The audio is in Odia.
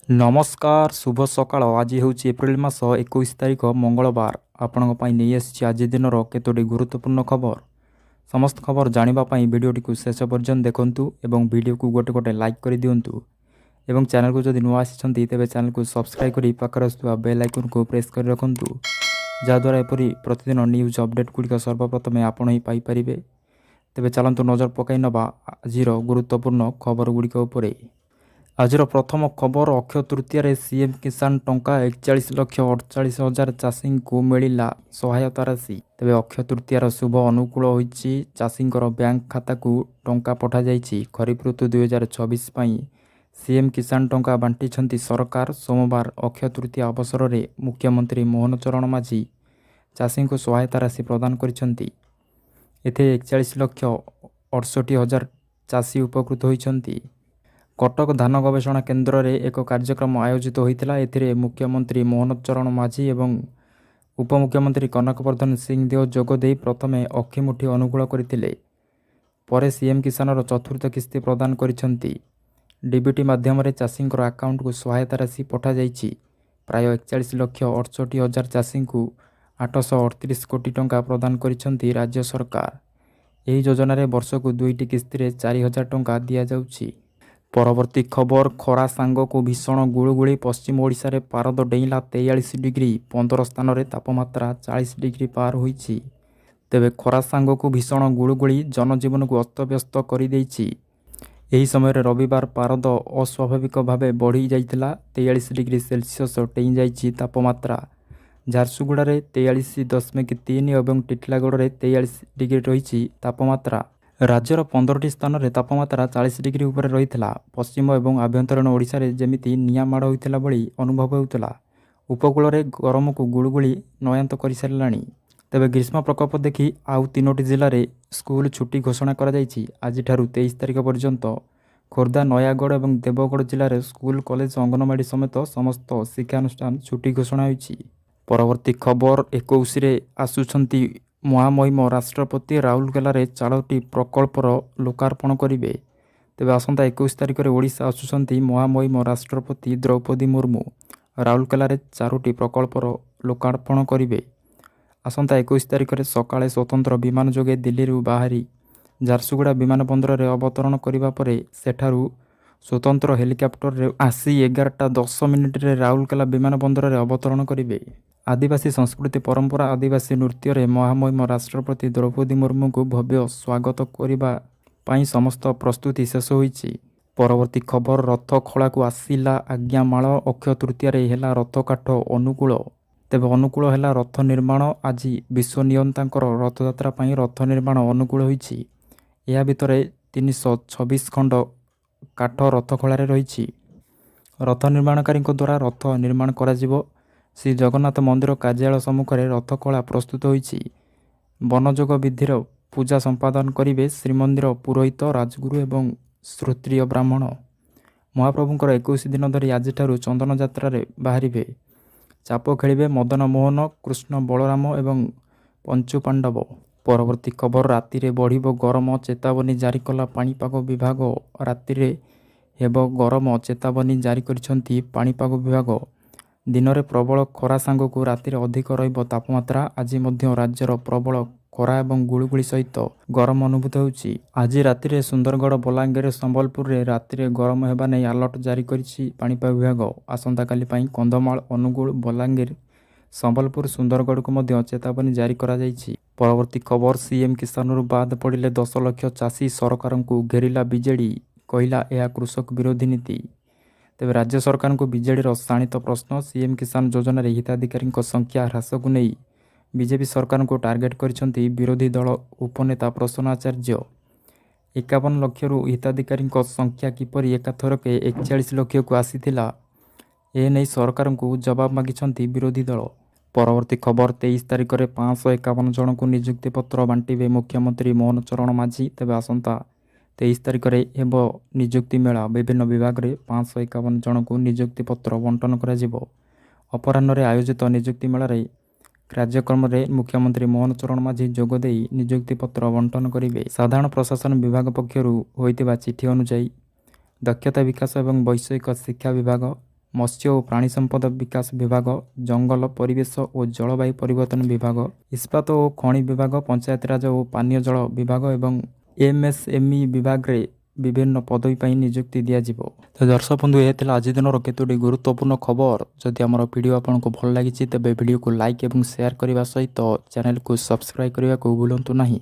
ନମସ୍କାର, ଶୁଭ ସକାଳ। ଆଜି ହେଉଛି ଏପ୍ରିଲ ମାସ 21 ତାରିଖ, ମଙ୍ଗଳବାର। ଆପଣଙ୍କ ପାଇଁ ନେଇ ଆସିଛି ଆଜି ଦିନର କେତୋଟି ଗୁରୁତ୍ୱପୂର୍ଣ୍ଣ ଖବର। ସମସ୍ତ ଖବର ଜାଣିବା ପାଇଁ ଭିଡ଼ିଓଟିକୁ ଶେଷ ପର୍ଯ୍ୟନ୍ତ ଦେଖନ୍ତୁ ଏବଂ ଭିଡ଼ିଓକୁ ଗୋଟେ ଗୋଟେ ଲାଇକ୍ କରିଦିଅନ୍ତୁ ଏବଂ ଚ୍ୟାନେଲକୁ ଯଦି ନୂଆ ଆସିଛନ୍ତି, ତେବେ ଚ୍ୟାନେଲକୁ ସବସ୍କ୍ରାଇବ୍ କରି ପାଖରେ ଆସୁଥିବା ବେଲ୍ ଆଇକନ୍କୁ ପ୍ରେସ୍ କରି ରଖନ୍ତୁ, ଯାହାଦ୍ୱାରା ଏପରି ପ୍ରତିଦିନ ନ୍ୟୁଜ୍ ଅପଡ଼େଟ୍ ଗୁଡ଼ିକ ସର୍ବପ୍ରଥମେ ଆପଣ ହିଁ ପାଇପାରିବେ। ତେବେ ଚାଲନ୍ତୁ ନଜର ପକାଇ ନେବା ଆଜିର ଗୁରୁତ୍ୱପୂର୍ଣ୍ଣ ଖବର ଗୁଡ଼ିକ ଉପରେ। ଆଜିର ପ୍ରଥମ ଖବର, ଅକ୍ଷୟ ତୃତୀୟାରେ ସିଏମ୍ କିଷାନ ଟଙ୍କା, 41,48,000 ଚାଷୀଙ୍କୁ ମିଳିଲା ସହାୟତା ରାଶି। ତେବେ ଅକ୍ଷୟ ତୃତୀୟାର ଶୁଭ ଅନୁକୂଳ ହୋଇଛି। ଚାଷୀଙ୍କର ବ୍ୟାଙ୍କ ଖାତାକୁ ଟଙ୍କା ପଠାଯାଇଛି। ଖରିଫ ଋତୁ 2026 ପାଇଁ ସିଏମ୍ କିଷାନ ଟଙ୍କା ବାଣ୍ଟିଛନ୍ତି ସରକାର। ସୋମବାର ଅକ୍ଷୟ ତୃତୀୟା ଅବସରରେ ମୁଖ୍ୟମନ୍ତ୍ରୀ ମୋହନ ଚରଣ ମାଝୀ ଚାଷୀଙ୍କୁ ସହାୟତା ରାଶି ପ୍ରଦାନ କରିଛନ୍ତି। ଏଥିରେ 41,68,000 ଚାଷୀ ଉପକୃତ ହୋଇଛନ୍ତି। କଟକ ଧାନ ଗବେଷଣା କେନ୍ଦ୍ରରେ ଏକ କାର୍ଯ୍ୟକ୍ରମ ଆୟୋଜିତ ହୋଇଥିଲା। ଏଥିରେ ମୁଖ୍ୟମନ୍ତ୍ରୀ ମୋହନ ଚରଣ ମାଝୀ ଏବଂ ଉପମୁଖ୍ୟମନ୍ତ୍ରୀ କନକ ବର୍ଦ୍ଧନ ସିଂଦେଓ ଯୋଗଦେଇ ପ୍ରଥମେ ଅକ୍ଷିମୁଠି ଅନୁକୂଳ କରିଥିଲେ। ପରେ ସିଏମ୍ କିଷାନର ଚତୁର୍ଥ କିସ୍ତି ପ୍ରଦାନ କରିଛନ୍ତି। ଡିବିଟି ମାଧ୍ୟମରେ ଚାଷୀଙ୍କର ଆକାଉଣ୍ଟକୁ ସହାୟତା ରାଶି ପଠାଯାଇଛି। ପ୍ରାୟ 41,68,000 ଚାଷୀଙ୍କୁ 838 କୋଟି ଟଙ୍କା ପ୍ରଦାନ କରିଛନ୍ତି ରାଜ୍ୟ ସରକାର। ଏହି ଯୋଜନାରେ ବର୍ଷକୁ ଦୁଇଟି କିସ୍ତିରେ 4000 ଟଙ୍କା ଦିଆଯାଉଛି। ପରବର୍ତ୍ତୀ ଖବର, ଖରା ସାଙ୍ଗକୁ ଭୀଷଣ ଗୁଳୁଗୁଳି। ପଶ୍ଚିମ ଓଡ଼ିଶାରେ ପାରଦ ଡେଇଁଲା 43 ଡିଗ୍ରୀ। 15 ସ୍ଥାନରେ ତାପମାତ୍ରା 40 ଡିଗ୍ରୀ ପାର ହୋଇଛି। ତେବେ ଖରା ସାଙ୍ଗକୁ ଭୀଷଣ ଗୁଳୁଗୁଳି ଜନଜୀବନକୁ ଅସ୍ତବ୍ୟସ୍ତ କରିଦେଇଛି। ଏହି ସମୟରେ ରବିବାର ପାରଦ ଅସ୍ୱାଭାବିକ ଭାବେ ବଢ଼ି ଯାଇଥିଲା। 43 ଡିଗ୍ରୀ ସେଲସିୟସ ଡେଇଁ ଯାଇଛି ତାପମାତ୍ରା। ଝାରସୁଗୁଡ଼ାରେ 43.3 ଏବଂ ଟିଟିଲାଗଡ଼ରେ 43 ଡିଗ୍ରୀ ରହିଛି ତାପମାତ୍ରା। ରାଜ୍ୟର 15ଟି ସ୍ଥାନରେ ତାପମାତ୍ରା 40 ଡିଗ୍ରୀ ଉପରେ ରହିଥିଲା। ପଶ୍ଚିମ ଏବଂ ଆଭ୍ୟନ୍ତରୀଣ ଓଡ଼ିଶାରେ ଯେମିତି ନିଆଁ ମାଡ଼ ହୋଇଥିଲା ଭଳି ଅନୁଭବ ହେଉଥିଲା। ଉପକୂଳରେ ଗରମକୁ ଗୁଳୁଗୁଳି ନୟାନ୍ତ କରିସାରିଲାଣି। ତେବେ ଗ୍ରୀଷ୍ମ ପ୍ରକୋପ ଦେଖି ଆଉ ତିନୋଟି ଜିଲ୍ଲାରେ ସ୍କୁଲ ଛୁଟି ଘୋଷଣା କରାଯାଇଛି। ଆଜିଠାରୁ 23 ତାରିଖ ପର୍ଯ୍ୟନ୍ତ ଖୋର୍ଦ୍ଧା, ନୟାଗଡ଼ ଏବଂ ଦେବଗଡ଼ ଜିଲ୍ଲାରେ ସ୍କୁଲ, କଲେଜ, ଅଙ୍ଗନବାଡ଼ି ସମେତ ସମସ୍ତ ଶିକ୍ଷାନୁଷ୍ଠାନ ଛୁଟି ଘୋଷଣା ହୋଇଛି। ପରବର୍ତ୍ତୀ ଖବର, 21ରେ ଆସୁଛନ୍ତି ମହାମହିମ ରାଷ୍ଟ୍ରପତି, ରାଉରକେଲାରେ ଚାରୋଟି ପ୍ରକଳ୍ପର ଲୋକାର୍ପଣ କରିବେ। ତେବେ ଆସନ୍ତା 21 ତାରିଖରେ ଓଡ଼ିଶା ଆସୁଛନ୍ତି ମହାମହିମ ରାଷ୍ଟ୍ରପତି ଦ୍ରୌପଦୀ ମୁର୍ମୁ। ରାଉରକେଲାରେ ଚାରୋଟି ପ୍ରକଳ୍ପର ଲୋକାର୍ପଣ କରିବେ। ଆସନ୍ତା 21 ତାରିଖରେ ସକାଳେ ସ୍ୱତନ୍ତ୍ର ବିମାନ ଯୋଗେ ଦିଲ୍ଲୀରୁ ବାହାରି ଝାରସୁଗୁଡ଼ା ବିମାନ ବନ୍ଦରରେ ଅବତରଣ କରିବା ପରେ ସେଠାରୁ ସ୍ୱତନ୍ତ୍ର ହେଲିକପ୍ଟରରେ ଆସି 11ଟା 10 ମିନିଟରେ ରାଉରକେଲା ବିମାନ ବନ୍ଦରରେ ଅବତରଣ କରିବେ। ଆଦିବାସୀ ସଂସ୍କୃତି, ପରମ୍ପରା, ଆଦିବାସୀ ନୃତ୍ୟରେ ମହାମହିମ ରାଷ୍ଟ୍ରପତି ଦ୍ରୌପଦୀ ମୁର୍ମୁଙ୍କୁ ଭବ୍ୟ ସ୍ୱାଗତ କରିବା ପାଇଁ ସମସ୍ତ ପ୍ରସ୍ତୁତି ଶେଷ ହୋଇଛି। ପରବର୍ତ୍ତୀ ଖବର, ରଥ ଖଳାକୁ ଆସିଲା ଆଜ୍ଞାମାଳ। ଅକ୍ଷୟ ତୃତୀୟାରେ ହେଲା ରଥକାଠ ଅନୁକୂଳ। ତେବେ ଅନୁକୂଳ ହେଲା ରଥ ନିର୍ମାଣ। ଆଜି ବିଶ୍ୱନିୟନ୍ତାଙ୍କର ରଥଯାତ୍ରା ପାଇଁ ରଥ ନିର୍ମାଣ ଅନୁକୂଳ ହୋଇଛି। ଏହା ଭିତରେ 326 ଖଣ୍ଡ କାଠ ରଥଖଳାରେ ରହିଛି। ରଥ ନିର୍ମାଣକାରୀଙ୍କ ଦ୍ୱାରା ରଥ ନିର୍ମାଣ କରାଯିବ। ଶ୍ରୀ ଜଗନ୍ନାଥ ମନ୍ଦିର କାର୍ଯ୍ୟାଳୟ ସମ୍ମୁଖରେ ରଥଖଳା ପ୍ରସ୍ତୁତ ହୋଇଛି। ବନଯୋଗ ବିଧିର ପୂଜା ସମ୍ପାଦନ କରିବେ ଶ୍ରୀମନ୍ଦିର ପୁରୋହିତ, ରାଜଗୁରୁ ଏବଂ ଶ୍ରୋତ୍ରୀୟ ବ୍ରାହ୍ମଣ। ମହାପ୍ରଭୁଙ୍କର 21 ଦିନ ଧରି ଆଜିଠାରୁ ଚନ୍ଦନ ଯାତ୍ରାରେ ବାହାରିବେ। ଚାପ ଖେଳିବେ ମଦନ ମୋହନ, କୃଷ୍ଣ, ବଳରାମ ଏବଂ ପଞ୍ଚୁ ପାଣ୍ଡବ। ପରବର୍ତ୍ତୀ ଖବର, ରାତିରେ ବଢ଼ିବ ଗରମ, ଚେତାବନୀ ଜାରି କଲା ପାଣିପାଗ ବିଭାଗ। ରାତିରେ ହେବ ଗରମ, ଚେତାବନୀ ଜାରି କରିଛନ୍ତି ପାଣିପାଗ ବିଭାଗ। ଦିନରେ ପ୍ରବଳ ଖରା ସାଙ୍ଗକୁ ରାତିରେ ଅଧିକ ରହିବ ତାପମାତ୍ରା। ଆଜି ମଧ୍ୟ ରାଜ୍ୟର ପ୍ରବଳ ଖରା ଏବଂ ଗୁଳୁଗୁଳି ସହିତ ଗରମ ଅନୁଭୂତ ହେଉଛି। ଆଜି ରାତିରେ ସୁନ୍ଦରଗଡ଼, ବଲାଙ୍ଗୀର, ସମ୍ବଲପୁରରେ ରାତିରେ ଗରମ ହେବା ନେଇ ଆଲର୍ଟ ଜାରି କରିଛି ପାଣିପାଗ ବିଭାଗ। ଆସନ୍ତାକାଲି ପାଇଁ କନ୍ଧମାଳ, ଅନୁଗୁଳ, ବଲାଙ୍ଗୀର, ସମ୍ବଲପୁର, ସୁନ୍ଦରଗଡ଼କୁ ମଧ୍ୟ ଚେତାବନୀ ଜାରି କରାଯାଇଛି। ପରବର୍ତ୍ତୀ ଖବର, ସିଏମ୍ କିଷାନରୁ ବାଦ ପଡ଼ିଲେ 10 ଲକ୍ଷ ଚାଷୀ, ସରକାରଙ୍କୁ ଘେରିଲା ବିଜେଡି, କହିଲା ଏହା କୃଷକ ବିରୋଧୀ ନୀତି। ତେବେ ରାଜ୍ୟ ସରକାରଙ୍କୁ ବିଜେଡିର ଶାଣିତ ପ୍ରଶ୍ନ। ସିଏମ୍ କିଷାନ ଯୋଜନାରେ ହିତାଧିକାରୀଙ୍କ ସଂଖ୍ୟା ହ୍ରାସକୁ ନେଇ ବିଜେପି ସରକାରଙ୍କୁ ଟାର୍ଗେଟ କରିଛନ୍ତି ବିରୋଧୀ ଦଳ ଉପନେତା ପ୍ରସନ୍ନ ଆଚାର୍ଯ୍ୟ। 51 ଲକ୍ଷରୁ ହିତାଧିକାରୀଙ୍କ ସଂଖ୍ୟା କିପରି ଏକାଥରକେ 41 ଲକ୍ଷକୁ ଆସିଥିଲା, ଏ ନେଇ ସରକାରଙ୍କୁ ଜବାବ ମାଗିଛନ୍ତି ବିରୋଧୀ ଦଳ। ପରବର୍ତ୍ତୀ ଖବର, 23 ତାରିଖରେ 551 ଜଣଙ୍କୁ ନିଯୁକ୍ତି ପତ୍ର ବାଣ୍ଟିବେ ମୁଖ୍ୟମନ୍ତ୍ରୀ ମୋହନ ଚରଣ ମାଝୀ। ତେବେ ଆସନ୍ତା 23 ତାରିଖରେ ହେବ ନିଯୁକ୍ତି ମେଳା। ବିଭିନ୍ନ ବିଭାଗରେ 551 ଜଣଙ୍କୁ ନିଯୁକ୍ତି ପତ୍ର ବଣ୍ଟନ କରାଯିବ। ଅପରାହ୍ନରେ ଆୟୋଜିତ ନିଯୁକ୍ତି ମେଳାରେ କାର୍ଯ୍ୟକ୍ରମରେ ମୁଖ୍ୟମନ୍ତ୍ରୀ ମୋହନ ଚରଣ ମାଝୀ ଯୋଗଦେଇ ନିଯୁକ୍ତି ପତ୍ର ବଣ୍ଟନ କରିବେ। ସାଧାରଣ ପ୍ରଶାସନ ବିଭାଗ ପକ୍ଷରୁ ହୋଇଥିବା ଚିଠି ଅନୁଯାୟୀ, ଦକ୍ଷତା ବିକାଶ ଏବଂ ବୈଷୟିକ ଶିକ୍ଷା ବିଭାଗ, ମତ୍ସ୍ୟ ଓ ପ୍ରାଣୀ ସମ୍ପଦ ବିକାଶ ବିଭାଗ, ଜଙ୍ଗଲ, ପରିବେଶ ଓ ଜଳବାୟୁ ପରିବର୍ତ୍ତନ ବିଭାଗ, ଇସ୍ପାତ ଓ ଖଣି ବିଭାଗ, ପଞ୍ଚାୟତିରାଜ ଓ ପାନୀୟ ଜଳ ବିଭାଗ ଏବଂ ଏମ୍ଏସ୍ଏମ୍ଇ ବିଭାଗରେ ବିଭିନ୍ନ ପଦବୀ ପାଇଁ ନିଯୁକ୍ତି ଦିଆଯିବ। ତ ଦର୍ଶକ ବନ୍ଧୁ, ଏହା ଥିଲା ଆଜି ଦିନର କେତୋଟି ଗୁରୁତ୍ୱପୂର୍ଣ୍ଣ ଖବର। ଯଦି ଆମର ଭିଡ଼ିଓ ଆପଣଙ୍କୁ ଭଲ ଲାଗିଛି, ତେବେ ଭିଡ଼ିଓକୁ ଲାଇକ୍ ଏବଂ ସେୟାର କରିବା ସହିତ ଚ୍ୟାନେଲକୁ ସବସ୍କ୍ରାଇବ୍ କରିବାକୁ ଭୁଲନ୍ତୁ ନାହିଁ।